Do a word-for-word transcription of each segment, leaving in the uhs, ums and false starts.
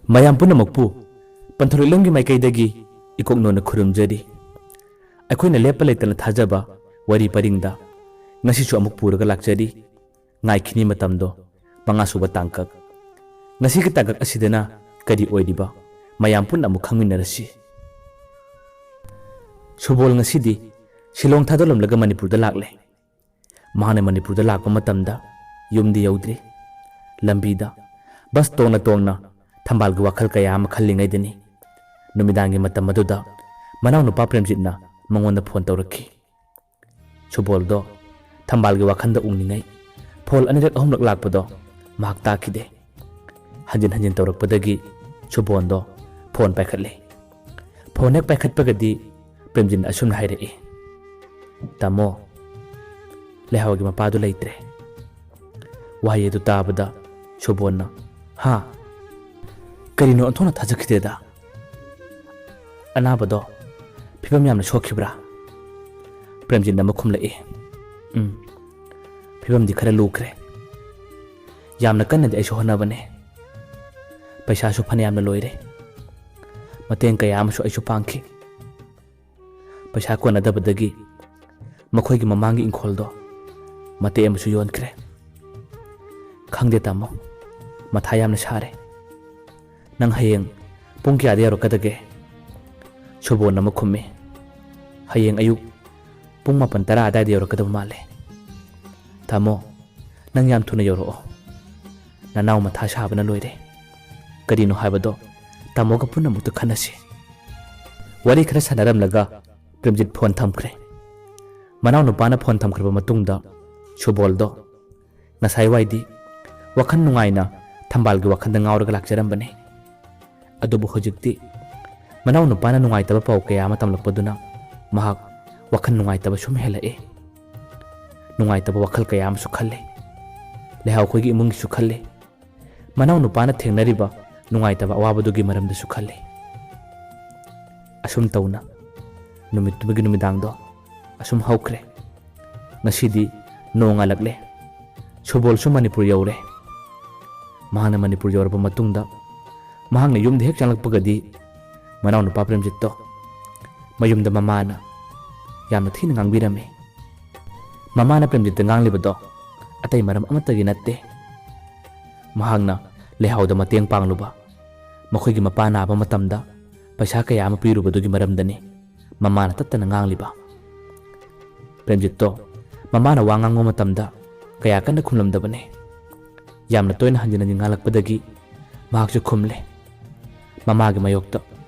ꯃꯌꯥꯝ ꯄꯨꯝꯅꯃꯛꯄꯨ ꯄꯟꯊꯧꯔꯤꯛꯂꯝꯒꯤ ꯃꯥꯏꯀꯩꯗꯒꯤ ꯏꯀꯣꯛꯅꯣꯅ ꯈꯨꯔꯨꯝꯖꯔꯤ꯫ ꯑꯩꯈꯣꯏꯅ ꯂꯦꯞꯄ ꯂꯩꯇꯅ ꯊꯥꯖꯕ ꯋꯥꯔꯤ ꯄꯔꯤꯡꯗ ꯉꯁꯤꯁꯨ ꯑꯃꯨꯛ ꯄꯨꯔꯒ ꯂꯥꯛꯆꯔꯤ꯫ ꯉꯥꯏꯈꯤꯅꯤ ꯃꯇꯝꯗꯣ, ꯃꯉꯥꯁꯨꯕ ꯇꯥꯡꯀꯛ꯫ ꯉꯁꯤꯒꯤ ꯇꯥꯡꯀꯛ ꯑꯁꯤꯗꯅ ꯀꯔꯤ ꯑꯣꯏꯔꯤꯕ, ꯃꯌꯥꯝ ꯄꯨꯟꯅ ꯑꯃꯨꯛ ꯈꯪꯃꯤꯟꯅꯔꯁꯤ꯫ ꯁꯨꯕꯣꯜ ꯉꯁꯤꯗꯤ ꯁꯤꯂꯣꯡ ꯊꯥꯗꯣꯛꯂꯝꯂꯒ ꯃꯅꯤꯄꯨꯔꯗ ꯂꯥꯛꯂꯦ꯫ ꯃꯍꯥꯛꯅ ꯃꯅꯤꯄꯨꯔꯗ ꯂꯥꯛꯄ ꯃꯇꯝꯗ ꯌꯨꯝꯗꯤ ꯌꯧꯗ꯭ꯔꯤ꯫ ꯂꯝꯕꯤꯗ ꯕꯁ ꯇꯣꯡꯅ ꯇꯣꯡꯅ ꯊꯝꯕꯥꯜꯒꯤ ꯋꯥꯈꯜ ꯀꯌꯥ ꯑꯃ ꯈꯜꯂꯤꯉꯩꯗꯅꯤ, ꯅꯨꯃꯤꯗꯥꯡꯒꯤ ꯃꯇꯝ ꯑꯗꯨꯗ ꯃꯅꯥꯎꯅꯨꯄꯥ ꯄ꯭ꯔꯦꯝꯖꯤꯠꯅ ꯃꯉꯣꯟꯗ ꯐꯣꯟ ꯇꯧꯔꯛꯈꯤ꯫ ꯁꯨꯕꯣꯜꯗꯣ ꯊꯝꯕꯥꯜꯒꯤ ꯋꯥꯈꯜꯗ ꯎꯡꯂꯤꯉꯩ ꯐꯣꯟ ꯑꯅꯤꯔꯛ ꯑꯍꯨꯝꯂꯛ ꯂꯥꯛꯄꯗꯣ ꯃꯍꯥꯛ ꯇꯥꯈꯤꯗꯦ꯫ ꯍꯟꯖꯤꯟ ꯍꯟꯖꯤꯟ ꯇꯧꯔꯛꯄꯗꯒꯤ ꯁꯨꯕꯣꯜꯗꯣ ꯐꯣꯟ ꯄꯥꯏꯈꯠꯂꯦ꯫ ꯐꯣꯟ ꯍꯦꯛ ꯄꯥꯏꯈꯠꯄꯒꯗꯤ ꯄ꯭ꯔꯦꯝꯖꯤꯠꯅ ꯑꯁꯨꯝꯅ ꯍꯥꯏꯔꯛꯏ, "ꯇꯥꯃꯣ, ꯂꯩꯍꯥꯎꯒꯤ ꯃꯄꯥꯗꯨ ꯂꯩꯇ꯭ꯔꯦ꯫" ꯋꯥꯍꯩ ꯑꯗꯨ ꯇꯥꯕꯗ ꯁꯨꯕꯣꯜꯅ, "ꯍꯥ? ꯀꯔꯤꯅꯣ, ꯑꯣꯟꯊꯣꯛꯅ ꯊꯥꯖꯈꯤꯗꯦꯗ꯫ ꯑꯅꯥꯕꯗꯣ ꯐꯤꯕꯝ ꯌꯥꯝꯅ ꯁꯣꯛꯈꯤꯕ꯭ꯔꯥ?" ꯄ꯭ꯔꯦꯝꯖꯤꯠꯅ ꯑꯃꯨꯛ ꯈꯨꯝꯂꯛꯏ, "ꯎꯝ, ꯐꯤꯕꯝꯗꯤ ꯈꯔ ꯂꯨꯈ꯭ꯔꯦ꯫ ꯌꯥꯝꯅ ꯀꯟꯅꯗꯤ ꯑꯩꯁꯨ ꯍꯣꯠꯅꯕꯅꯦ꯫ ꯄꯩꯁꯥꯁꯨ ꯐꯅꯌꯥꯝꯅ ꯂꯣꯏꯔꯦ꯫ ꯃꯇꯦꯡ ꯀꯌꯥ ꯑꯃꯁꯨ ꯑꯩꯁꯨ ꯄꯥꯡꯈꯤ꯫ ꯄꯩꯁꯥ ꯀꯣꯟꯅꯗꯕꯗꯒꯤ ꯃꯈꯣꯏꯒꯤ ꯃꯃꯥꯡꯒꯤ ꯏꯪꯈꯣꯜꯗꯣ ꯃꯇꯦꯛ ꯑꯃꯁꯨ ꯌꯣꯟꯈ꯭ꯔꯦ꯫ ꯈꯪꯗꯦ ꯇꯥꯃꯣ, ꯃꯊꯥ ꯌꯥꯝꯅ ꯁꯥꯔꯦ꯫ ꯅꯪ ꯍꯌꯦꯡ ꯄꯨꯡ ꯀꯌꯥꯗ ꯌꯧꯔꯛꯀꯗꯒꯦ?" ꯁꯨꯕꯣꯟ ꯑꯃ ꯈꯨꯝꯃꯤ, "ꯍꯌꯦꯡ ꯑꯌꯨꯛ ꯄꯨꯡ ꯃꯥꯄꯟ ꯇꯔꯥ ꯑꯗꯥꯏꯗ ꯌꯧꯔꯛꯀꯗꯕ ꯃꯥꯜꯂꯦ꯫" "ꯇꯥꯃꯣ, ꯅꯪ ꯌꯥꯝ ꯊꯨꯅ ꯌꯧꯔꯛꯑꯣ꯫ ꯅꯅꯥꯎ ꯃꯊꯥ ꯁꯥꯕꯅ ꯂꯣꯏꯔꯦ꯫ ꯀꯔꯤꯅꯣ ꯍꯥꯏꯕꯗꯣ ꯇꯥꯃꯣꯒ ꯄꯨꯟꯅ ꯑꯃꯨꯛꯇ ꯈꯟꯅꯁꯤ꯫" ꯋꯥꯔꯤ ꯈꯔ ꯁꯥꯟꯅꯔꯝꯂꯒ ꯄ꯭ꯔꯦꯝꯖꯤꯠ ꯐꯣꯟ ꯊꯝꯈ꯭ꯔꯦ꯫ ꯃꯅꯥꯎꯅꯨꯄꯥꯅ ꯐꯣꯟ ꯊꯝꯈ꯭ꯔꯕ ꯃꯇꯨꯡꯗ ꯁꯨꯕꯣꯜꯗꯣ ꯉꯁꯥꯏ ꯋꯥꯏꯗꯤ ꯋꯥꯈꯜ ꯅꯨꯡꯉꯥꯏꯅ ꯊꯝꯕꯥꯜꯒꯤ ꯋꯥꯈꯜꯗ ꯉꯥꯎꯔꯒ ꯂꯥꯛꯆꯔꯝꯕꯅꯤ꯫ ꯑꯗꯨꯕꯨ ꯍꯧꯖꯤꯛꯇꯤ ꯃꯅꯥꯎꯅꯨꯄꯥꯅ ꯅꯨꯡꯉꯥꯏꯇꯕ ꯄꯥꯎ ꯀꯌꯥ ꯑꯃ ꯇꯝꯂꯛꯄꯗꯨꯅ ꯃꯍꯥꯛ ꯋꯥꯈꯜ ꯅꯨꯡꯉꯥꯏꯇꯕ ꯁꯨꯝ ꯍꯦꯜꯂꯛꯏ꯫ ꯅꯨꯡꯉꯥꯏꯇꯕ ꯋꯥꯈꯜ ꯀꯌꯥ ꯑꯃꯁꯨ ꯈꯜꯂꯤ꯫ ꯂꯩꯍꯥꯎ ꯈꯣꯏꯒꯤ ꯏꯃꯨꯡꯒꯤꯁꯨ ꯈꯜꯂꯤ꯫ ꯃꯅꯥꯎꯅꯨꯄꯥꯅ ꯊꯦꯡꯅꯔꯤꯕ ꯅꯨꯡꯉꯥꯏꯇꯕ ꯑꯋꯥꯕꯗꯨꯒꯤ ꯃꯔꯝꯗꯁꯨ ꯈꯜꯂꯤ꯫ ꯑꯁꯨꯝ ꯇꯧꯅ ꯅꯨꯃꯤꯠꯇꯨꯃꯒꯤ ꯅꯨꯃꯤꯗꯥꯡꯗꯣ ꯑꯁꯨꯝ ꯍꯧꯈ꯭ꯔꯦ꯫ ꯉꯁꯤꯗꯤ ꯅꯣꯡꯉꯥꯜꯂꯛꯂꯦ꯫ ꯁꯨꯕꯣꯜꯁꯨ ꯃꯅꯤꯄꯨꯔ ꯌꯧꯔꯦ꯫ ꯃꯍꯥꯛꯅ ꯃꯅꯤꯄꯨꯔ ꯌꯧꯔꯕ ꯃꯇꯨꯡꯗ ꯃꯍꯥꯛꯅ ꯌꯨꯝꯗ ꯍꯦꯛ ꯆꯪꯂꯛꯄꯒꯗꯤ ꯃꯅꯥꯎꯅꯨꯄꯥ ꯄ꯭ꯔꯦꯝꯖꯤꯠꯇꯣ ꯃꯌꯨꯝꯗ ꯃꯃꯥꯅ ꯌꯥꯝꯅ ꯊꯤꯅ ꯉꯥꯡꯕꯤꯔꯝꯃꯤ꯫ ꯃꯃꯥꯅ ꯄ꯭ꯔꯦꯝꯖꯤꯠꯇ ꯉꯥꯡꯂꯤꯕꯗꯣ ꯑꯇꯩ ꯃꯔꯝ ꯑꯃꯠꯇꯒꯤ ꯅꯠꯇꯦ꯫ ꯃꯍꯥꯛꯅ ꯂꯩꯍꯥꯎꯗ ꯃꯇꯦꯡ ꯄꯥꯡꯂꯨꯕ, ꯃꯈꯣꯏꯒꯤ ꯃꯄꯥ ꯅꯥꯕ ꯃꯇꯝꯗ ꯄꯩꯁꯥ ꯀꯌꯥ ꯑꯃ ꯄꯤꯔꯨꯕꯗꯨꯒꯤ ꯃꯔꯝꯗꯅꯤ ꯃꯃꯥꯅ ꯇꯠꯇꯅ ꯉꯥꯡꯂꯤꯕ꯫ ꯄ꯭ꯔꯦꯝꯖꯤꯠꯇꯣ ꯃꯃꯥꯅ ꯋꯥ ꯉꯥꯡꯕ ꯃꯇꯝꯗ ꯀꯌꯥ ꯀꯟꯅ ꯈꯨꯝꯂꯝꯗꯕꯅꯤ꯫ ꯌꯥꯝꯅ ꯇꯣꯏꯅ ꯍꯟꯖꯤꯟ ꯍꯟꯖꯤꯟ ꯉꯥꯡꯂꯛꯄꯗꯒꯤ ꯃꯍꯥꯛꯁꯨ ꯈꯨꯝꯂꯦ꯫ ꯃꯃꯥꯒꯤ ꯃꯥꯌꯣꯛꯇ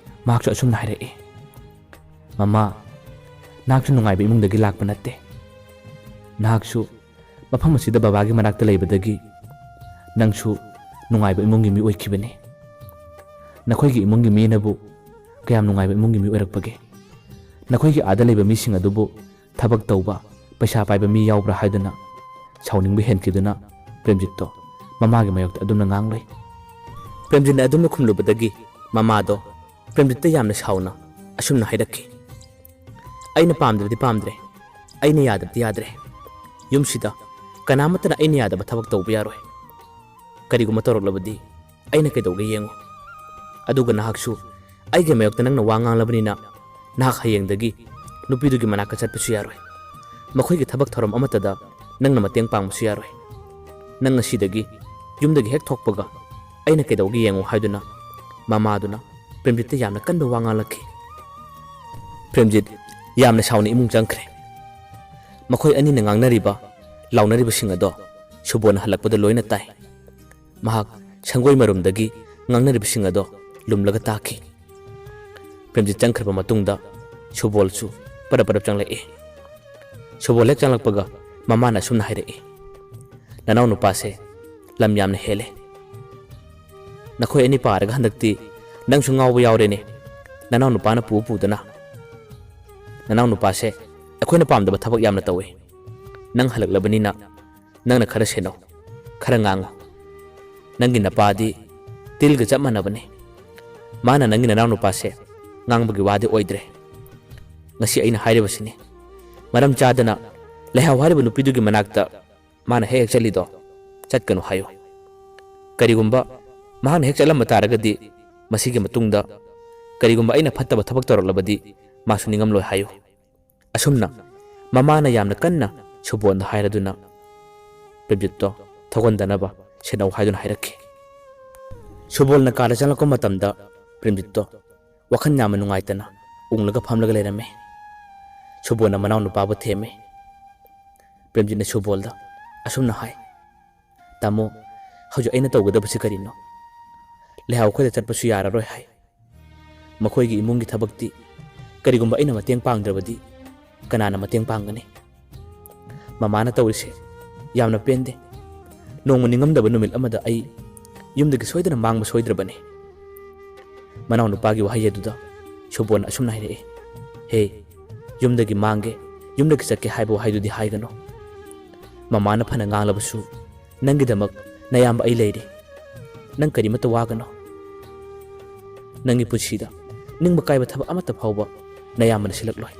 ꯃꯍꯥꯛꯁꯨ ꯑꯁꯨꯝꯅ ꯍꯥꯏꯔꯛꯏ, "ꯃꯃꯥ, ꯅꯍꯥꯛꯁꯨ ꯅꯨꯡꯉꯥꯏꯕ ꯏꯃꯨꯡꯗꯒꯤ ꯂꯥꯛꯄ ꯅꯠꯇꯦ꯫ ꯅꯍꯥꯛꯁꯨ ꯃꯐꯝ ꯑꯁꯤꯗ ꯕꯕꯥꯒꯤ ꯃꯅꯥꯛꯇ ꯂꯩꯕꯗꯒꯤ ꯅꯪꯁꯨ ꯅꯨꯡꯉꯥꯏꯕ ꯏꯃꯨꯡꯒꯤ ꯃꯤ ꯑꯣꯏꯈꯤꯕꯅꯤ꯫ ꯅꯈꯣꯏꯒꯤ ꯏꯃꯨꯡꯒꯤ ꯃꯤꯅꯕꯨ ꯀꯌꯥꯝ ꯅꯨꯡꯉꯥꯏꯕ ꯏꯃꯨꯡꯒꯤ ꯃꯤ ꯑꯣꯏꯔꯛꯄꯒꯦ? ꯅꯈꯣꯏꯒꯤ ꯑꯥꯗ ꯂꯩꯕ ꯃꯤꯁꯤꯡ ꯑꯗꯨꯕꯨ ꯊꯕꯛ ꯇꯧꯕ, ꯄꯩꯁꯥ ꯄꯥꯏꯕ ꯃꯤ ꯌꯥꯎꯕ꯭ꯔꯥ?" ꯍꯥꯏꯗꯨꯅ ꯁꯥꯎꯅꯤꯡꯕ ꯍꯦꯟꯈꯤꯗꯨꯅ ꯄ꯭ꯔꯦꯝꯖꯤꯠꯇꯣ ꯃꯃꯥꯒꯤ ꯃꯥꯌꯣꯛꯇ ꯑꯗꯨꯝꯅ ꯉꯥꯡꯂꯨꯏ꯫ ꯄ꯭ꯔꯦꯝꯖꯤꯠꯅ ꯑꯗꯨꯝꯅ ꯈꯨꯝꯂꯨꯕꯗꯒꯤ ꯃꯃꯥꯗꯣ ꯄ꯭ꯔꯦꯝꯖꯤꯠꯇ ꯌꯥꯝꯅ ꯁꯥꯎꯅ ꯑꯁꯨꯝꯅ ꯍꯥꯏꯔꯛꯈꯤ, "ꯑꯩꯅ ꯄꯥꯝꯗ꯭ꯔꯗꯤ ꯄꯥꯝꯗ꯭ꯔꯦ, ꯑꯩꯅ ꯌꯥꯗ꯭ꯔꯗꯤ ꯌꯥꯗ꯭ꯔꯦ꯫ ꯌꯨꯝꯁꯤꯗ ꯀꯅꯥꯃꯠꯇꯅ ꯑꯩꯅ ꯌꯥꯗꯕ ꯊꯕꯛ ꯇꯧꯕ ꯌꯥꯔꯣꯏ꯫ ꯀꯔꯤꯒꯨꯝꯕ ꯇꯧꯔꯛꯂꯕꯗꯤ ꯑꯩꯅ ꯀꯩꯗꯧꯒꯦ ꯌꯦꯡꯉꯨ꯫ ꯑꯗꯨꯒ ꯅꯍꯥꯛꯁꯨ ꯑꯩꯒꯤ ꯃꯥꯌꯣꯛꯇ ꯅꯪꯅ ꯋꯥ ꯉꯥꯡꯂꯕꯅꯤꯅ ꯅꯍꯥꯛ ꯍꯌꯦꯡꯗꯒꯤ ꯅꯨꯄꯤꯗꯨꯒꯤ ꯃꯅꯥꯛꯇ ꯆꯠꯄꯁꯨ ꯌꯥꯔꯣꯏ꯫ ꯃꯈꯣꯏꯒꯤ ꯊꯕꯛ ꯊꯧꯔꯝ ꯑꯃꯠꯇꯗ ꯅꯪꯅ ꯃꯇꯦꯡ ꯄꯥꯡꯕꯁꯨ ꯌꯥꯔꯣꯏ꯫ ꯅꯪ ꯉꯁꯤꯗꯒꯤ ꯌꯨꯝꯗꯒꯤ ꯍꯦꯛ ꯊꯣꯛꯄꯒ ꯑꯩꯅ ꯀꯩꯗꯧꯒꯦ ꯌꯦꯡꯉꯨ" ꯍꯥꯏꯗꯨꯅ ꯃꯃꯥꯗꯨꯅ ꯄ꯭ꯔꯦꯝꯖꯤꯠꯇ ꯌꯥꯝꯅ ꯀꯟꯕ ꯋꯥ ꯉꯥꯡꯂꯛꯈꯤ꯫ ꯄ꯭ꯔꯦꯝꯖꯤꯠ ꯌꯥꯝꯅ ꯁꯥꯎꯅ ꯏꯃꯨꯡ ꯆꯪꯈ꯭ꯔꯦ꯫ ꯃꯈꯣꯏ ꯑꯅꯤꯅ ꯉꯥꯡꯅꯔꯤꯕ, ꯂꯥꯎꯅꯔꯤꯕꯁꯤꯡ ꯑꯗꯣ ꯁꯨꯕꯣꯟꯅ ꯍꯜꯂꯛꯄꯗ ꯂꯣꯏꯅ ꯇꯥꯏ꯫ ꯃꯍꯥꯛ ꯁꯪꯒꯣꯏ ꯃꯔꯨꯝꯗꯒꯤ ꯉꯥꯡꯅꯔꯤꯕꯁꯤꯡ ꯑꯗꯣ ꯂꯨꯝꯂꯒ ꯇꯥꯈꯤ꯫ ꯄ꯭ꯔꯦꯝꯖꯤꯠ ꯆꯪꯈ꯭ꯔꯕ ꯃꯇꯨꯡꯗ ꯁꯨꯕꯣꯜꯁꯨ ꯄꯔꯞ ꯄꯔꯞ ꯆꯪꯂꯛꯏ꯫ ꯁꯨꯕꯣꯜ ꯍꯦꯛ ꯆꯪꯂꯛꯄꯒ ꯃꯃꯥꯅ ꯑꯁꯨꯝꯅ ꯍꯥꯏꯔꯛꯏ, "ꯅꯅꯥꯎ ꯅꯨꯄꯥꯁꯦ ꯂꯝ ꯌꯥꯝꯅ ꯍꯦꯜꯂꯦ꯫ ꯅꯈꯣꯏ ꯑꯅꯤ ꯄꯥꯔꯒ ꯍꯟꯗꯛꯇꯤ ꯅꯪꯁꯨ ꯉꯥꯎꯕ ꯌꯥꯎꯔꯦꯅꯦ꯫ ꯅꯅꯥꯎ ꯅꯨꯄꯥꯅ ꯄꯨ ꯄꯨꯗꯅ꯫ ꯅꯅꯥꯎ ꯅꯨꯄꯥꯁꯦ ꯑꯩꯈꯣꯏꯅ ꯄꯥꯝꯗꯕ ꯊꯕꯛ ꯌꯥꯝꯅ ꯇꯧꯏ꯫ ꯅꯪ ꯍꯜꯂꯛꯂꯕꯅꯤꯅ ꯅꯪꯅ ꯈꯔ ꯁꯦꯟꯅꯧ, ꯈꯔ ꯉꯥꯡꯉꯨ꯫ ꯅꯪꯒꯤ ꯅꯄꯥꯗꯤ ꯇꯤꯜꯒ ꯆꯞ ꯃꯥꯟꯅꯕꯅꯤ꯫ ꯃꯥꯅ ꯅꯪꯒꯤ ꯅꯅꯥꯎ ꯅꯨꯄꯥꯁꯦ ꯉꯥꯡꯕꯒꯤ ꯋꯥꯗꯤ ꯑꯣꯏꯗ꯭ꯔꯦ꯫ ꯉꯁꯤ ꯑꯩꯅ ꯍꯥꯏꯔꯤꯕꯁꯤꯅꯤ꯫ ꯃꯔꯝ ꯆꯥꯗꯅ ꯂꯩꯍꯥꯎ ꯍꯥꯏꯔꯤꯕ ꯅꯨꯄꯤꯗꯨꯒꯤ ꯃꯅꯥꯛꯇ ꯃꯥꯅ ꯍꯦꯛ ꯍꯦꯛ ꯆꯠꯂꯤꯗꯣ ꯆꯠꯀꯅꯨ ꯍꯥꯏꯌꯨ꯫ ꯀꯔꯤꯒꯨꯝꯕ ꯃꯍꯥꯛꯅ ꯍꯦꯛ ꯆꯠꯂꯝꯕ ꯇꯥꯔꯒꯗꯤ ꯃꯁꯤꯒꯤ ꯃꯇꯨꯡꯗ ꯀꯔꯤꯒꯨꯝꯕ ꯑꯩꯅ ꯐꯠꯇꯕ ꯊꯕꯛ ꯇꯧꯔꯛꯂꯕꯗꯤ ꯃꯥꯁꯨ ꯅꯤꯡꯉꯝꯂꯣꯏ ꯍꯥꯏꯌꯨ꯫ ꯑꯁꯨꯝꯅ ꯃꯃꯥꯅ ꯌꯥꯝꯅ ꯀꯟꯅ ꯁꯨꯕꯣꯜꯗ ꯍꯥꯏꯔꯗꯨꯅ ꯄ꯭ꯔꯦꯝꯖꯤꯠꯇꯣ ꯊꯧꯒꯟꯗꯅꯕ ꯁꯦꯟꯅꯧ ꯍꯥꯏꯗꯨꯅ ꯍꯥꯏꯔꯛꯈꯤ꯫ ꯁꯨꯕꯣꯜꯅ ꯀꯥꯗ ꯆꯪꯂꯛꯄ ꯃꯇꯝꯗ ꯄ꯭ꯔꯦꯝꯖꯤꯠꯇꯣ ꯋꯥꯈꯜ ꯌꯥꯝꯅ ꯅꯨꯡꯉꯥꯏꯇꯅ ꯎꯪꯂꯒ ꯐꯝꯂꯒ ꯂꯩꯔꯝꯃꯤ꯫ ꯁꯨꯕꯣꯜꯅ ꯃꯅꯥꯎꯅꯨꯄꯥꯕꯨ ꯊꯦꯝꯃꯤ꯫ ꯄ꯭ꯔꯦꯝꯖꯤꯠꯅ ꯁꯨꯕꯣꯜꯗ ꯑꯁꯨꯝꯅ ꯍꯥꯏ, "ꯇꯥꯃꯣ, ꯍꯧꯖꯤꯛ ꯑꯩꯅ ꯇꯧꯒꯗꯕꯁꯤ ꯀꯔꯤꯅꯣ? ꯂꯩꯍꯥꯎ ꯈꯣꯏꯗ ꯆꯠꯄꯁꯨ ꯌꯥꯔꯔꯣꯏ ꯍꯥꯏ꯫ ꯃꯈꯣꯏꯒꯤ ꯏꯃꯨꯡꯒꯤ ꯊꯕꯛꯇꯤ ꯀꯔꯤꯒꯨꯝꯕ ꯑꯩꯅ ꯃꯇꯦꯡ ꯄꯥꯡꯗ꯭ꯔꯕꯗꯤ ꯀꯅꯥꯅ ꯃꯇꯦꯡ ꯄꯥꯡꯒꯅꯤ? ꯃꯃꯥꯅ ꯇꯧꯔꯤꯁꯦ ꯌꯥꯝꯅ ꯄꯦꯟꯗꯦ꯫ ꯅꯣꯡꯃ ꯅꯤꯡꯉꯝꯗꯕ ꯅꯨꯃꯤꯠ ꯑꯃꯗ ꯑꯩ ꯌꯨꯝꯗꯒꯤ ꯁꯣꯏꯗꯅ ꯃꯥꯡꯕ ꯁꯣꯏꯗ꯭ꯔꯕꯅꯤ꯫" ꯃꯅꯥꯎꯅꯨꯄꯥꯒꯤ ꯋꯥꯍꯩ ꯑꯗꯨꯗ ꯁꯨꯕꯣꯟꯅ ꯑꯁꯨꯝꯅ ꯍꯥꯏꯔꯛꯏ, "ꯍꯦ, ꯌꯨꯝꯗꯒꯤ ꯃꯥꯡꯒꯦ, ꯌꯨꯝꯗꯒꯤ ꯆꯠꯀꯦ ꯍꯥꯏꯕ ꯋꯥꯍꯩꯗꯨꯗꯤ ꯍꯥꯏꯒꯅꯨ꯫ ꯃꯃꯥꯅ ꯐꯅ ꯉꯥꯡꯂꯕꯁꯨ ꯅꯪꯒꯤꯗꯃꯛ ꯅꯌꯥꯝꯕ ꯑꯩ ꯂꯩꯔꯤ꯫ ꯅꯪ ꯀꯔꯤꯃꯠꯇ ꯋꯥꯒꯅꯨ꯫ ꯅꯪꯒꯤ ꯄꯨꯟꯁꯤꯗ ꯅꯤꯡꯕ ꯀꯥꯏꯕ ꯊꯕꯛ ꯑꯃꯠꯇ ꯐꯥꯎꯕ ꯅꯌꯥꯝꯕꯅ ꯁꯤꯜꯂꯛꯂꯣꯏ꯫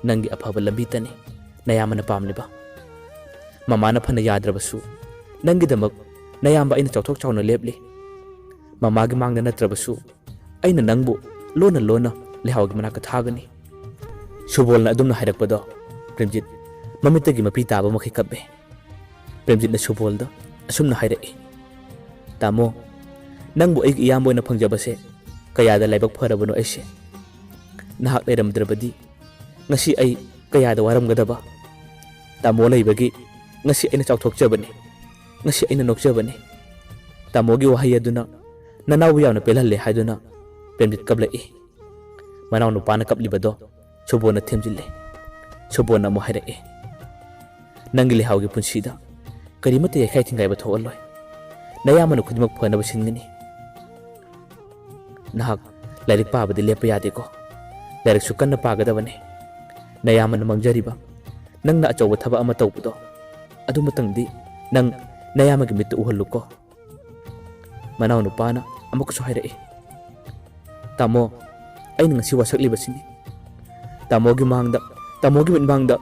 ꯅꯪꯒꯤ ꯑꯐꯕ ꯂꯝꯕꯤꯇꯅꯤ ꯅꯌꯥꯝꯕꯅ ꯄꯥꯝꯂꯤꯕ꯫ ꯃꯃꯥꯅ ꯐꯅ ꯌꯥꯗ꯭ꯔꯕꯁꯨ ꯅꯪꯒꯤꯗꯃꯛ ꯅꯌꯥꯝꯕ ꯑꯩꯅ ꯆꯥꯎꯊꯣꯛ ꯆꯥꯎꯅ ꯂꯦꯞꯂꯤ꯫ ꯃꯃꯥꯒꯤ ꯃꯥꯡꯗ ꯅꯠꯇ꯭ꯔꯕꯁꯨ ꯑꯩꯅ ꯅꯪꯕꯨ ꯂꯣꯟꯅ ꯂꯣꯟꯅ ꯂꯩꯍꯥꯎꯒꯤ ꯃꯅꯥꯛꯇ ꯊꯥꯒꯅꯤ꯫" ꯁꯨꯕꯣꯜꯅ ꯑꯗꯨꯝꯅ ꯍꯥꯏꯔꯛꯄꯗꯣ ꯄ꯭ꯔꯦꯝꯖꯤꯠ ꯃꯃꯤꯠꯇꯒꯤ ꯃꯄꯤ ꯇꯥꯕ ꯃꯈꯩ ꯀꯞꯄꯦ꯫ ꯄ꯭ꯔꯦꯝꯖꯤꯠꯅ ꯁꯨꯕꯣꯜꯗ ꯑꯁꯨꯝꯅ ꯍꯥꯏꯔꯛꯏ, "ꯇꯥꯃꯣ, ꯅꯪꯕꯨ ꯑꯩꯒꯤ ꯏꯌꯥꯝꯕ ꯑꯣꯏꯅ ꯐꯪꯖꯕꯁꯦ ꯀꯌꯥꯗ ꯂꯥꯏꯕꯛ ꯐꯔꯕꯅꯣ ꯑꯩꯁꯦ꯫ ꯅꯍꯥꯛ ꯂꯩꯔꯝꯗ꯭ꯔꯕꯗꯤ ꯉꯁꯤ ꯑꯩ ꯀꯌꯥꯗ ꯋꯥꯔꯝꯒꯗꯕ꯫ ꯇꯥꯃꯣ ꯂꯩꯕꯒꯤ ꯉꯁꯤ ꯑꯩꯅ ꯆꯥꯎꯊꯣꯛꯆꯕꯅꯤ꯫ ꯉꯁꯤ ꯑꯩꯅ ꯅꯣꯛꯆꯕꯅꯤ꯫" ꯇꯥꯃꯣꯒꯤ ꯋꯥꯍꯩ ꯑꯗꯨꯅ ꯅꯅꯥꯎꯕꯨ ꯌꯥꯝꯅ ꯄꯦꯜꯍꯜꯂꯦ ꯍꯥꯏꯗꯨꯅ ꯄ꯭ꯔꯦꯝꯖꯤꯠ ꯀꯞꯂꯛꯏ꯫ ꯃꯅꯥꯎꯅꯨꯄꯥꯅ ꯀꯞꯂꯤꯕꯗꯣ ꯁꯨꯕꯣꯟꯅ ꯊꯦꯝꯖꯤꯜꯂꯦ꯫ ꯁꯨꯕꯣꯟꯅ ꯑꯃꯨꯛ ꯍꯥꯏꯔꯛꯑꯦ, "ꯅꯪꯒꯤ ꯂꯩꯍꯥꯎꯒꯤ ꯄꯨꯟꯁꯤꯗ ꯀꯔꯤꯃꯠꯇ ꯌꯩꯈꯥꯏ ꯊꯤꯡꯒꯥꯏꯕ ꯊꯣꯛꯍꯜꯂꯣꯏ꯫ ꯅꯌꯥꯝꯕꯅ ꯈꯨꯗꯤꯡꯃꯛ ꯐꯅꯕ ꯁꯤꯟꯒꯅꯤ꯫ ꯅꯍꯥꯛ ꯂꯥꯏꯔꯤꯛ ꯄꯥꯕꯗꯤ ꯂꯦꯞꯄ ꯌꯥꯗꯦꯀꯣ꯫ ꯂꯥꯏꯔꯤꯛꯁꯨ ꯀꯟꯅ ꯄꯥꯒꯗꯕꯅꯤ꯫ ꯅꯌꯥꯝꯕꯅ ꯃꯪꯖꯔꯤꯕ, ꯅꯪꯅ ꯑꯆꯧꯕ ꯊꯕꯛ ꯑꯃ ꯇꯧꯕꯗꯣ, ꯑꯗꯨꯃꯇꯪꯗꯤ ꯅꯪ ꯅꯌꯥꯝꯕꯒꯤ ꯃꯤꯠꯇ ꯎꯍꯜꯂꯨꯀꯣ꯫" ꯃꯅꯥꯎꯅꯨꯄꯥꯅ ꯑꯃꯨꯛꯀꯁꯨ ꯍꯥꯏꯔꯛꯏ, "ꯇꯥꯃꯣ, ꯑꯩꯅ ꯉꯁꯤ ꯋꯥꯁꯛꯂꯤꯕꯁꯤꯅꯤ꯫ ꯇꯥꯃꯣꯒꯤ ꯃꯥꯡꯗ, ꯇꯥꯃꯣꯒꯤ ꯃꯤꯠꯃꯥꯡꯗ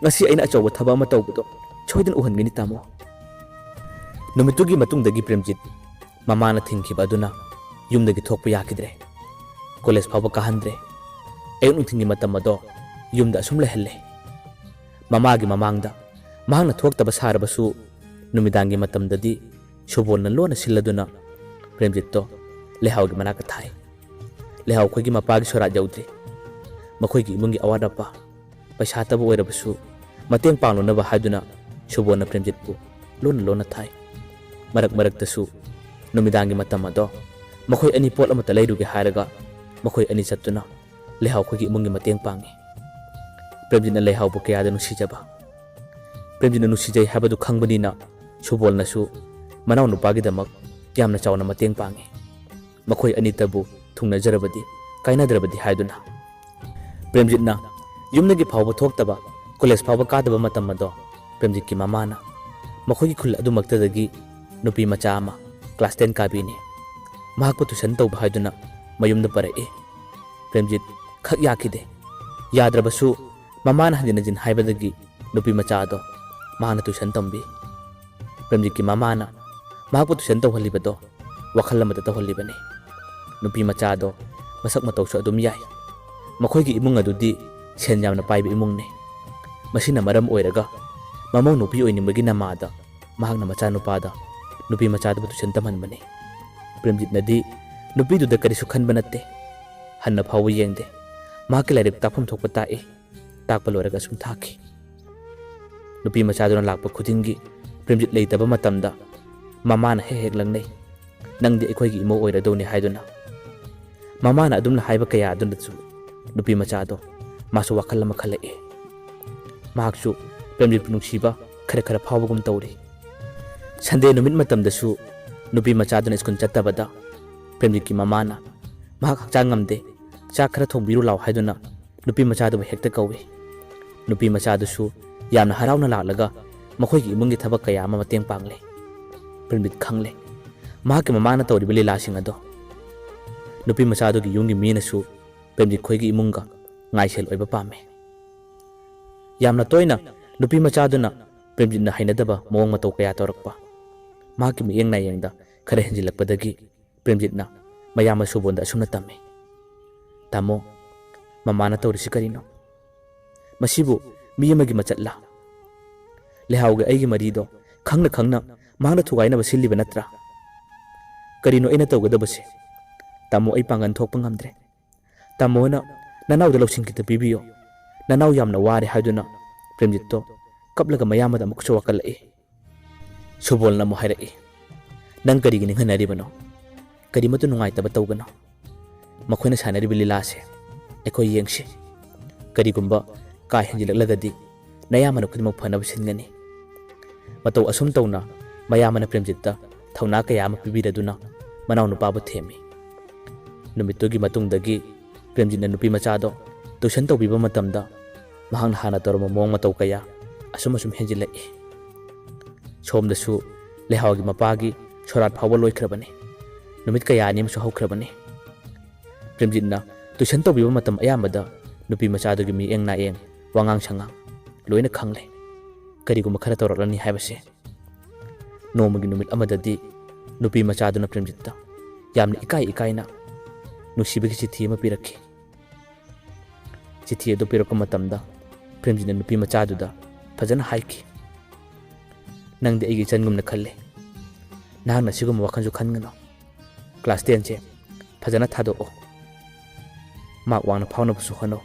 ꯉꯁꯤ ꯑꯩꯅ ꯑꯆꯧꯕ ꯊꯕꯛ ꯑꯃ ꯇꯧꯕꯗꯣ ꯁꯣꯏꯗꯅ ꯎꯍꯟꯒꯅꯤ, ꯇꯥꯃꯣ꯫" ꯅꯨꯃꯤꯠꯇꯨꯒꯤ ꯃꯇꯨꯡꯗꯒꯤ ꯄ꯭ꯔꯦꯝꯖꯤꯠ ꯃꯃꯥꯅ ꯊꯤꯡꯈꯤꯕ ꯑꯗꯨꯅ ꯌꯨꯝꯗꯒꯤ ꯊꯣꯛꯄ ꯌꯥꯈꯤꯗ꯭ꯔꯦ꯫ ꯀꯣꯂꯦꯖ ꯐꯥꯎꯕ ꯀꯥꯍꯟꯗ꯭ꯔꯦ꯫ ꯑꯌꯨꯛ ꯅꯨꯡꯊꯤꯜꯒꯤ ꯃꯇꯝ ꯑꯗꯣ ꯌꯨꯝꯗ ꯑꯁꯨꯝ ꯂꯩꯍꯜꯂꯦ꯫ ꯃꯃꯥꯒꯤ ꯃꯃꯥꯡꯗ ꯃꯍꯥꯛꯅ ꯊꯣꯛꯇꯕ ꯁꯥꯔꯕꯁꯨ, ꯅꯨꯃꯤꯗꯥꯡꯒꯤ ꯃꯇꯝꯗꯗꯤ ꯁꯨꯕꯣꯜꯅ ꯂꯣꯟꯅ ꯁꯤꯜꯂꯗꯨꯅ ꯄ꯭ꯔꯦꯝꯖꯤꯠꯇꯣ ꯂꯩꯍꯥꯎꯒꯤ ꯃꯅꯥꯛꯇ ꯊꯥꯏ꯫ ꯂꯩꯍꯥꯎ ꯈꯣꯏꯒꯤ ꯃꯄꯥꯒꯤ ꯁꯣꯔꯥꯠ ꯌꯧꯗ꯭ꯔꯤ꯫ ꯃꯈꯣꯏꯒꯤ ꯏꯃꯨꯡꯒꯤ ꯑꯋꯥꯠ ꯑꯄꯥ, ꯄꯩꯁꯥꯇꯕꯨ ꯑꯣꯏꯔꯕꯁꯨ ꯃꯇꯦꯡ ꯄꯥꯡꯂꯨꯅꯕ ꯍꯥꯏꯗꯨꯅ ꯁꯨꯕꯣꯜꯅ ꯄ꯭ꯔꯦꯝꯖꯤꯠꯄꯨ ꯂꯣꯟꯅ ꯂꯣꯟꯅ ꯊꯥꯏ꯫ ꯃꯔꯛ ꯃꯔꯛꯇꯁꯨ ꯅꯨꯃꯤꯗꯥꯡꯒꯤ ꯃꯇꯝ ꯑꯗꯣ ꯃꯈꯣꯏ ꯑꯅꯤ ꯄꯣꯠ ꯑꯃꯠꯇ ꯂꯩꯔꯨꯒꯦ ꯍꯥꯏꯔꯒ ꯃꯈꯣꯏ ꯑꯅꯤ ꯆꯠꯇꯨꯅ ꯂꯩꯍꯥꯎ ꯈꯣꯏꯒꯤ ꯏꯃꯨꯡꯒꯤ ꯃꯇꯦꯡ ꯄꯥꯡꯏ꯫ ꯄ꯭ꯔꯦꯝꯖꯤꯠꯅ ꯂꯩꯍꯥꯎꯕꯨ ꯀꯌꯥꯗ ꯅꯨꯡꯁꯤꯖꯕ꯫ ꯄ꯭ꯔꯦꯝꯖꯤꯠꯅ ꯅꯨꯡꯁꯤꯖꯩ ꯍꯥꯏꯕꯗꯨ ꯈꯪꯕꯅꯤꯅ ꯁꯨꯕꯣꯜꯅꯁꯨ ꯃꯅꯥꯎꯅꯨꯄꯥꯒꯤꯗꯃꯛ ꯌꯥꯝꯅ ꯆꯥꯎꯅ ꯃꯇꯦꯡ ꯄꯥꯡꯏ꯫ ꯃꯈꯣꯏ ꯑꯅꯤꯇꯕꯨ ꯊꯨꯡꯅꯖꯔꯕꯗꯤ, ꯀꯥꯏꯅꯗ꯭ꯔꯕꯗꯤ ꯍꯥꯏꯗꯨꯅ꯫ ꯄ꯭ꯔꯦꯝꯖꯤꯠꯅ ꯌꯨꯝꯗꯒꯤ ꯐꯥꯎꯕ ꯊꯣꯛꯇꯕ, ꯀꯣꯂꯦꯖ ꯐꯥꯎꯕ ꯀꯥꯗꯕ ꯃꯇꯝ ꯑꯗꯣ ꯄ꯭ꯔꯦꯝꯖꯤꯠꯀꯤ ꯃꯃꯥꯅ ꯃꯈꯣꯏꯒꯤ ꯈꯨꯜ ꯑꯗꯨꯃꯛꯇꯗꯒꯤ ꯅꯨꯄꯤ ꯃꯆꯥ ꯑꯃ class ten ꯀꯥꯕꯤꯅꯤ꯫ ꯃꯍꯥꯛꯄꯨ tuition ꯇꯧꯕ ꯍꯥꯏꯗꯨꯅ ꯃꯌꯨꯝꯗ ꯄꯔꯛꯏ꯫ ꯄ꯭ꯔꯦꯝꯖꯤꯠ ꯈꯛ ꯌꯥꯈꯤꯗꯦ꯫ ꯌꯥꯗ꯭ꯔꯕꯁꯨ ꯃꯃꯥꯅ ꯍꯟꯖꯤꯟ ꯍꯟꯖꯤꯟ ꯍꯥꯏꯕꯗꯒꯤ ꯅꯨꯄꯤ ꯃꯆꯥ ꯑꯗꯣ ꯃꯍꯥꯛꯅ tuition ꯇꯝꯕꯤ꯫ ꯄ꯭ꯔꯦꯝꯖꯤꯠꯀꯤ ꯃꯃꯥꯅ ꯃꯍꯥꯛꯄꯨ tuition ꯇꯧꯍꯜꯂꯤꯕꯗꯣ ꯋꯥꯈꯜ ꯑꯃꯗ ꯇꯧꯍꯜꯂꯤꯕꯅꯤ꯫ ꯅꯨꯄꯤ ꯃꯆꯥꯗꯣ ꯃꯁꯛ ꯃꯇꯧꯁꯨ ꯑꯗꯨꯝ ꯌꯥꯏ꯫ ꯃꯈꯣꯏꯒꯤ ꯏꯃꯨꯡ ꯑꯗꯨꯗꯤ ꯁꯦꯟ ꯌꯥꯝꯅ ꯄꯥꯏꯕ ꯏꯃꯨꯡꯅꯤ꯫ ꯃꯁꯤꯅ ꯃꯔꯝ ꯑꯣꯏꯔꯒ ꯃꯃꯧ ꯅꯨꯄꯤ ꯑꯣꯏꯅꯤꯡꯕꯒꯤ ꯅꯃꯥꯗ ꯃꯍꯥꯛꯅ ꯃꯆꯥꯅꯨꯄꯥꯗ ꯅꯨꯄꯤ ꯃꯆꯥꯗꯨꯕꯨ tuition ꯇꯝꯍꯟꯕꯅꯤ꯫ ꯄ꯭ꯔꯦꯝꯖꯤꯠꯅꯗꯤ ꯅꯨꯄꯤꯗꯨꯗ ꯀꯔꯤꯁꯨ ꯈꯟꯕ ꯅꯠꯇꯦ꯫ ꯍꯟꯅ ꯐꯥꯎꯕ ꯌꯦꯡꯗꯦ꯫ ꯃꯍꯥꯛꯀꯤ ꯂꯥꯏꯔꯤꯛ ꯇꯥꯛꯐꯝ ꯊꯣꯛꯄ ꯇꯥꯛꯏ꯫ ꯇꯥꯛꯄ ꯂꯣꯏꯔꯒ ꯑꯁꯨꯝ ꯊꯥꯈꯤ꯫ ꯅꯨꯄꯤ ꯃꯆꯥꯗꯨꯅ ꯂꯥꯛꯄ ꯈꯨꯗꯤꯡꯒꯤ ꯄ꯭ꯔꯦꯝꯖꯤꯠ ꯂꯩꯇꯕ ꯃꯇꯝꯗ ꯃꯃꯥꯅ ꯍꯦꯛ ꯍꯦꯛ ꯂꯪꯅꯩ, "ꯅꯪꯗꯤ ꯑꯩꯈꯣꯏꯒꯤ ꯏꯃꯧ ꯑꯣꯏꯔꯗꯧꯅꯤ" ꯍꯥꯏꯗꯨꯅ꯫ ꯃꯃꯥꯅ ꯑꯗꯨꯝꯅ ꯍꯥꯏꯕ ꯀꯌꯥ ꯑꯗꯨꯅꯁꯨ ꯅꯨꯄꯤ ꯃꯆꯥꯗꯣ ꯃꯥꯁꯨ ꯋꯥꯈꯜ ꯑꯃ ꯈꯜꯂꯛꯏ꯫ ꯃꯍꯥꯛꯁꯨ ꯄ꯭ꯔꯦꯝꯖꯤꯠꯄꯨ ꯅꯨꯡꯁꯤꯕ ꯈꯔ ꯈꯔ ꯐꯥꯎꯕꯒꯨꯝ ꯇꯧꯔꯤ꯫ Sunday ꯅꯨꯃꯤꯠ ꯃꯇꯝꯗꯁꯨ ꯅꯨꯄꯤ ꯃꯆꯥꯗꯨꯅ ꯁ꯭ꯀꯨꯜ ꯆꯠꯇꯕꯗ ꯄ꯭ꯔꯦꯝꯖꯤꯠꯀꯤ ꯃꯃꯥꯅ ꯃꯍꯥꯛ ꯍꯛꯆꯥꯡ ꯉꯝꯗꯦ, ꯆꯥꯛ ꯈꯔ ꯊꯣꯡꯕꯤꯔꯨ ꯂꯥꯎ ꯍꯥꯏꯗꯨꯅ ꯅꯨꯄꯤ ꯃꯆꯥꯗꯨꯕꯨ ꯍꯦꯛꯇ ꯀꯧꯏ꯫ ꯅꯨꯄꯤ ꯃꯆꯥꯗꯨꯁꯨ ꯌꯥꯝꯅ ꯍꯔꯥꯎꯅ ꯂꯥꯛꯂꯒ ꯃꯈꯣꯏꯒꯤ ꯏꯃꯨꯡꯒꯤ ꯊꯕꯛ ꯀꯌꯥ ꯑꯃ ꯃꯇꯦꯡ ꯄꯥꯡꯂꯦ꯫ ꯄ꯭ꯔꯦꯝꯖꯤꯠ ꯈꯪꯂꯦ ꯃꯍꯥꯛꯀꯤ ꯃꯃꯥꯅ ꯇꯧꯔꯤꯕ ꯂꯤꯂꯥꯁꯤꯡ ꯑꯗꯣ꯫ ꯅꯨꯄꯤ ꯃꯆꯥꯗꯨꯒꯤ ꯌꯨꯝꯒꯤ ꯃꯤꯅꯁꯨ ꯄ꯭ꯔꯦꯝꯖꯤꯠ ꯈꯣꯏꯒꯤ ꯏꯃꯨꯡꯒ ꯉꯥꯏꯁꯦꯜ ꯑꯣꯏꯕ ꯄꯥꯝꯃꯤ꯫ ꯌꯥꯝꯅ ꯇꯣꯏꯅ ꯅꯨꯄꯤ ꯃꯆꯥꯗꯨꯅ ꯄ꯭ꯔꯦꯝꯖꯤꯠꯅ ꯍꯩꯅꯗꯕ ꯃꯑꯣꯡ ꯃꯇꯧ ꯀꯌꯥ ꯇꯧꯔꯛꯄ, ꯃꯍꯥꯛꯀꯤ ꯃꯤꯠꯌꯦꯡ ꯅꯥꯌꯦꯡꯗ ꯈꯔ ꯍꯦꯟꯖꯤꯜꯂꯛꯄꯗꯒꯤ ꯄ꯭ꯔꯦꯝꯖꯤꯠꯅ ꯃꯌꯥꯝꯕ ꯁꯨꯕꯣꯜꯗ ꯑꯁꯨꯝꯅ ꯇꯝꯃꯤ, "ꯇꯥꯃꯣ, ꯃꯃꯥꯅ ꯇꯧꯔꯤꯁꯤ ꯀꯔꯤꯅꯣ? ꯃꯁꯤꯕꯨ ꯃꯤ ꯑꯃꯒꯤ ꯃꯆꯠꯂꯥ? ꯂꯩꯍꯥꯎꯒꯤ ꯑꯩꯒꯤ ꯃꯔꯤꯗꯣ ꯈꯪꯅ ꯈꯪꯅ ꯃꯍꯥꯛꯅ ꯊꯨꯒꯥꯏꯅꯕ ꯁꯤꯜꯂꯤꯕ ꯅꯠꯇ꯭ꯔꯥ? ꯀꯔꯤꯅꯣ ꯑꯩꯅ ꯇꯧꯒꯗꯕꯁꯦ? ꯇꯥꯃꯣ, ꯑꯩ ꯄꯥꯡꯒꯜ ꯊꯣꯛꯄ ꯉꯝꯗ꯭ꯔꯦ꯫ ꯇꯥꯃꯣꯅ ꯅꯅꯥꯎꯗ ꯂꯧꯁꯤꯡ ꯈꯤꯇ ꯄꯤꯕꯤꯌꯨ꯫ ꯅꯅꯥꯎ ꯌꯥꯝꯅ ꯋꯥꯔꯦ" ꯍꯥꯏꯗꯨꯅ ꯄ꯭ꯔꯦꯝꯖꯤꯠꯇꯣ ꯀꯞꯂꯒ ꯃꯌꯥꯝꯕꯗ ꯑꯃꯨꯛꯀꯁꯨ ꯋꯥꯀꯠꯂꯛꯏ꯫ ꯁꯨꯕꯣꯜꯅ ꯑꯃꯨꯛ ꯍꯥꯏꯔꯛꯏ, "ꯅꯪ ꯀꯔꯤꯒꯤ ꯅꯤꯡꯍꯟꯅꯔꯤꯕꯅꯣ? ꯀꯔꯤꯃꯠꯇ ꯅꯨꯡꯉꯥꯏꯇꯕ ꯇꯧꯒꯅꯨ꯫ ꯃꯈꯣꯏꯅ ꯁꯥꯟꯅꯔꯤꯕ ꯂꯤꯂꯥꯁꯦ ꯑꯩꯈꯣꯏ ꯌꯦꯡꯁꯤ꯫ ꯀꯔꯤꯒꯨꯝꯕ ꯀꯥ ꯍꯦꯟꯖꯤꯜꯂꯛꯂꯒꯗꯤ ꯅꯌꯥꯝꯕꯅ ꯈꯨꯗꯤꯡꯃꯛ ꯐꯅꯕ ꯁꯤꯟꯒꯅꯤ꯫" ꯃꯇꯧ ꯑꯁꯨꯝ ꯇꯧꯅ ꯃꯌꯥꯝꯕꯅ ꯄ꯭ꯔꯦꯝꯖꯤꯠꯇ ꯊꯧꯅꯥ ꯀꯌꯥ ꯑꯃ ꯄꯤꯕꯤꯔꯗꯨꯅ ꯃꯅꯥꯎꯅꯨꯄꯥꯕꯨ ꯊꯦꯝꯃꯤ꯫ ꯅꯨꯃꯤꯠꯇꯨꯒꯤ ꯃꯇꯨꯡꯗꯒꯤ ꯄ꯭ꯔꯦꯝꯖꯤꯠꯅ ꯅꯨꯄꯤ ꯃꯆꯥꯗꯣ ꯇꯨꯏꯁꯟ ꯇꯧꯕꯤꯕ ꯃꯇꯝꯗ ꯃꯍꯥꯛꯅ ꯍꯥꯟꯅ ꯇꯧꯔꯝꯕ ꯃꯑꯣꯡ ꯃꯇꯧ ꯀꯌꯥ ꯑꯁꯨꯝ ꯑꯁꯨꯝ ꯍꯦꯟꯖꯤꯜꯂꯛꯏ꯫ ꯁꯣꯝꯗꯁꯨ ꯂꯩꯍꯥꯎꯒꯤ ꯃꯄꯥꯒꯤ ꯁꯣꯔꯥꯠ ꯐꯥꯎꯕ ꯂꯣꯏꯈ꯭ꯔꯕꯅꯤ꯫ ꯅꯨꯃꯤꯠ ꯀꯌꯥꯅꯤ ꯑꯃꯁꯨ ꯍꯧꯈ꯭ꯔꯕꯅꯤ꯫ ꯄ꯭ꯔꯦꯝꯖꯤꯠꯅ ꯇꯨꯏꯁꯟ ꯇꯧꯕꯤꯕ ꯃꯇꯝ ꯑꯌꯥꯝꯕꯗ ꯅꯨꯄꯤ ꯃꯆꯥꯗꯨꯒꯤ ꯃꯤꯠꯌꯦꯡ ꯅꯥꯌꯦꯡ, ꯋꯥꯉꯥꯡ ꯁꯉꯥꯡ ꯂꯣꯏꯅ ꯈꯪꯂꯦ꯫ ꯀꯔꯤꯒꯨꯝꯕ ꯈꯔ ꯇꯧꯔꯛꯂꯅꯤ ꯍꯥꯏꯕꯁꯦ꯫ ꯅꯣꯡꯃꯒꯤ ꯅꯨꯃꯤꯠ ꯑꯃꯗꯗꯤ ꯅꯨꯄꯤ ꯃꯆꯥꯗꯨꯅ ꯄ꯭ꯔꯦꯝꯖꯤꯠꯇ ꯌꯥꯝꯅ ꯏꯀꯥꯏ ꯏꯀꯥꯏꯅ ꯅꯨꯡꯁꯤꯕꯒꯤ ꯆꯤꯊꯤ ꯑꯃ ꯄꯤꯔꯛꯈꯤ꯫ ꯆꯤꯊꯤ ꯑꯗꯨ ꯄꯤꯔꯛꯄ ꯃꯇꯝꯗ ꯄ꯭ꯔꯦꯝꯖꯤꯠꯅ ꯅꯨꯄꯤ ꯃꯆꯥꯗꯨꯗ ꯐꯖꯅ ꯍꯥꯏꯈꯤ, "ꯅꯪꯗꯤ ꯑꯩꯒꯤ ꯏꯆꯟꯒꯨꯝꯅ ꯈꯜꯂꯤ꯫ ꯅꯍꯥꯛꯅ ꯁꯤꯒꯨꯝꯕ ꯋꯥꯈꯜꯁꯨ ꯈꯟꯒꯅꯨ꯫ ꯀ꯭ꯂꯥꯁ ꯇꯦꯟꯁꯦ ꯐꯖꯅ ꯊꯥꯗꯣꯛꯑꯣ꯫ ꯃꯥꯔꯛ ꯋꯥꯡꯅ ꯐꯥꯎꯅꯕꯁꯨ ꯍꯣꯠꯅꯧ꯫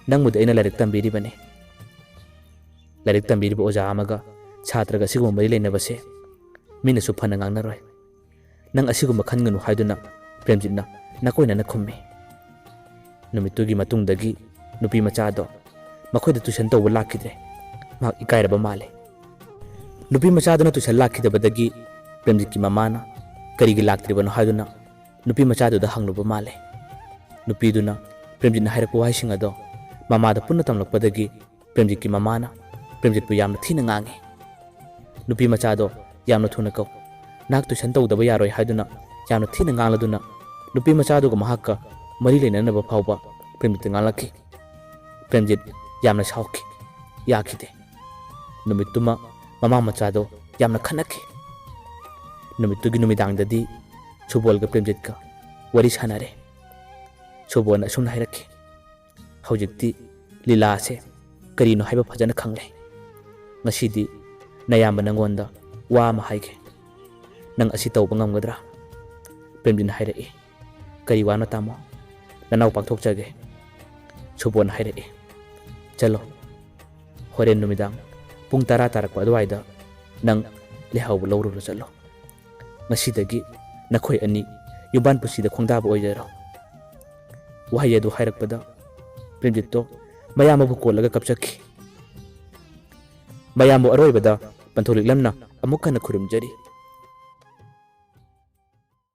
ꯅꯪꯕꯨꯗꯤ ꯑꯩꯅ ꯂꯥꯏꯔꯤꯛ ꯇꯝꯕꯤꯔꯤꯕꯅꯤ꯫ ꯂꯥꯏꯔꯤꯛ ꯇꯝꯕꯤꯔꯤꯕ ꯑꯣꯖꯥ ꯑꯃꯒ ꯁꯥꯇ꯭ꯔꯒ ꯑꯁꯤꯒꯨꯝꯕ ꯃꯔꯤ ꯂꯩꯅꯕꯁꯦ ꯃꯤꯅꯁꯨ ꯐꯅ ꯉꯥꯡꯅꯔꯣꯏ꯫ ꯅꯪ ꯑꯁꯤꯒꯨꯝꯕ ꯈꯟꯒꯅꯨ" ꯍꯥꯏꯗꯨꯅ ꯄ꯭ꯔꯦꯝꯖꯤꯠꯅ ꯅꯥꯀꯣꯏꯅꯅ ꯈꯨꯝꯃꯤ꯫ ꯅꯨꯃꯤꯠꯇꯨꯒꯤ ꯃꯇꯨꯡꯗꯒꯤ ꯅꯨꯄꯤ ꯃꯆꯥꯗꯣ ꯃꯈꯣꯏꯗ ꯇꯨꯏꯁꯟ ꯇꯧꯕ ꯂꯥꯛꯈꯤꯗ꯭ꯔꯦ꯫ ꯃꯍꯥꯛ ꯏꯀꯥꯏꯔꯕ ꯃꯥꯜꯂꯦ꯫ ꯅꯨꯄꯤ ꯃꯆꯥꯗꯨꯅ ꯇꯨꯏꯁꯟ ꯂꯥꯛꯈꯤꯗꯕꯗꯒꯤ ꯄ꯭ꯔꯦꯝꯖꯤꯠꯀꯤ ꯃꯃꯥꯅ ꯀꯔꯤꯒꯤ ꯂꯥꯛꯇ꯭ꯔꯤꯕꯅꯣ ꯍꯥꯏꯗꯨꯅ ꯅꯨꯄꯤ ꯃꯆꯥꯗꯨꯗ ꯍꯪꯂꯨꯕ ꯃꯥꯜꯂꯦ꯫ ꯅꯨꯄꯤꯗꯨꯅ ꯄ꯭ꯔꯦꯝꯖꯤꯠꯅ ꯍꯥꯏꯔꯛꯄ ꯋꯥꯍꯩꯁꯤꯡ ꯑꯗꯣ ꯃꯃꯥꯗ ꯄꯨꯟꯅ ꯇꯝꯂꯛꯄꯗꯒꯤ ꯄ꯭ꯔꯦꯝꯖꯤꯠꯀꯤ ꯃꯃꯥꯅ ꯄ꯭ꯔꯦꯝꯖꯤꯠꯄꯨ ꯌꯥꯝꯅ ꯊꯤꯅ ꯉꯥꯡꯉꯤ꯫ "ꯅꯨꯄꯤ ꯃꯆꯥꯗꯣ ꯌꯥꯝꯅ ꯊꯨꯅ ꯀꯧ꯫ ꯅꯍꯥꯛ ꯇꯨꯏꯁꯟ ꯇꯧꯗꯕ ꯌꯥꯔꯣꯏ" ꯍꯥꯏꯗꯨꯅ ꯌꯥꯝꯅ ꯊꯤꯅ ꯉꯥꯡꯂꯗꯨꯅ ꯅꯨꯄꯤ ꯃꯆꯥꯗꯨꯒ ꯃꯍꯥꯛꯀ ꯃꯔꯤ ꯂꯩꯅꯅꯕ ꯐꯥꯎꯕ ꯄ꯭ꯔꯦꯝꯖꯤꯠꯇ ꯉꯥꯡꯂꯛꯈꯤ꯫ ꯄ꯭ꯔꯦꯝꯖꯤꯠ ꯌꯥꯝꯅ ꯁꯥꯎꯈꯤ꯫ ꯌꯥꯈꯤꯗꯦ꯫ ꯅꯨꯃꯤꯠꯇꯨꯃ ꯃꯃꯥ ꯃꯆꯥꯗꯣ ꯌꯥꯝꯅ ꯈꯠꯅꯈꯤ꯫ ꯅꯨꯃꯤꯠꯇꯨꯒꯤ ꯅꯨꯃꯤꯗꯥꯡꯗꯗꯤ ꯁꯨꯕꯣꯜꯒ ꯄ꯭ꯔꯦꯝꯖꯤꯠꯀ ꯋꯥꯔꯤ ꯁꯥꯟꯅꯔꯦ꯫ ꯁꯨꯕꯣꯟꯅ ꯑꯁꯨꯝꯅ ꯍꯥꯏꯔꯛꯈꯤ, "ꯍꯧꯖꯤꯛꯇꯤ ꯂꯤꯂꯥꯁꯦ ꯀꯔꯤꯅꯣ ꯍꯥꯏꯕ ꯐꯖꯅ ꯈꯪꯂꯦ꯫ ꯉꯁꯤꯗꯤ ꯅꯌꯥꯝꯕ ꯅꯪꯉꯣꯟꯗ ꯋꯥ ꯑꯃ ꯍꯥꯏꯒꯦ꯫ ꯅꯪ ꯑꯁꯤ ꯇꯧꯕ ꯉꯝꯒꯗ꯭ꯔꯥ?" ꯄ꯭ꯔꯦꯝꯖꯤꯠꯅ ꯍꯥꯏꯔꯛꯏ, "ꯀꯔꯤ ꯋꯥꯅꯣ ꯇꯥꯃꯣ? ꯅꯅꯥꯎ ꯄꯥꯛꯊꯣꯛꯆꯒꯦ꯫" ꯁꯨꯕꯣꯟꯅ ꯍꯥꯏꯔꯛꯏ, "ꯆꯠꯂꯣ, ꯍꯣꯔꯦꯟ ꯅꯨꯃꯤꯗꯥꯡ ꯄꯨꯡ ꯇꯔꯥ ꯇꯥꯔꯛꯄ ꯑꯗꯨꯋꯥꯏꯗ ꯅꯪ ꯂꯩꯍꯥꯎꯕ ꯂꯧꯔꯨꯔꯣ ꯆꯠꯂꯣ꯫ ꯉꯁꯤꯗꯒꯤ ꯅꯈꯣꯏ ꯑꯅꯤ ꯌꯨꯝꯕꯥꯟ ꯄꯨꯟꯁꯤꯗ ꯈꯣꯡꯗꯥꯕ ꯑꯣꯏꯖꯔꯣ꯫" ꯋꯥꯍꯩ ꯑꯗꯨ ꯍꯥꯏꯔꯛꯄꯗ ꯄ꯭ꯔꯦꯝꯖꯤꯠꯇꯣ ꯃꯌꯥꯝꯕꯕꯨ ꯀꯣꯜꯂꯒ ꯀꯞꯆꯈꯤ꯫ ꯃꯌꯥꯝꯕꯨ ꯑꯔꯣꯏꯕꯗ ꯄꯟꯊꯧ ꯂꯤꯛꯂꯝꯅ ꯑꯃꯨꯛ ꯍꯟꯅ ꯈꯨꯔꯨꯝꯖꯔꯤ꯫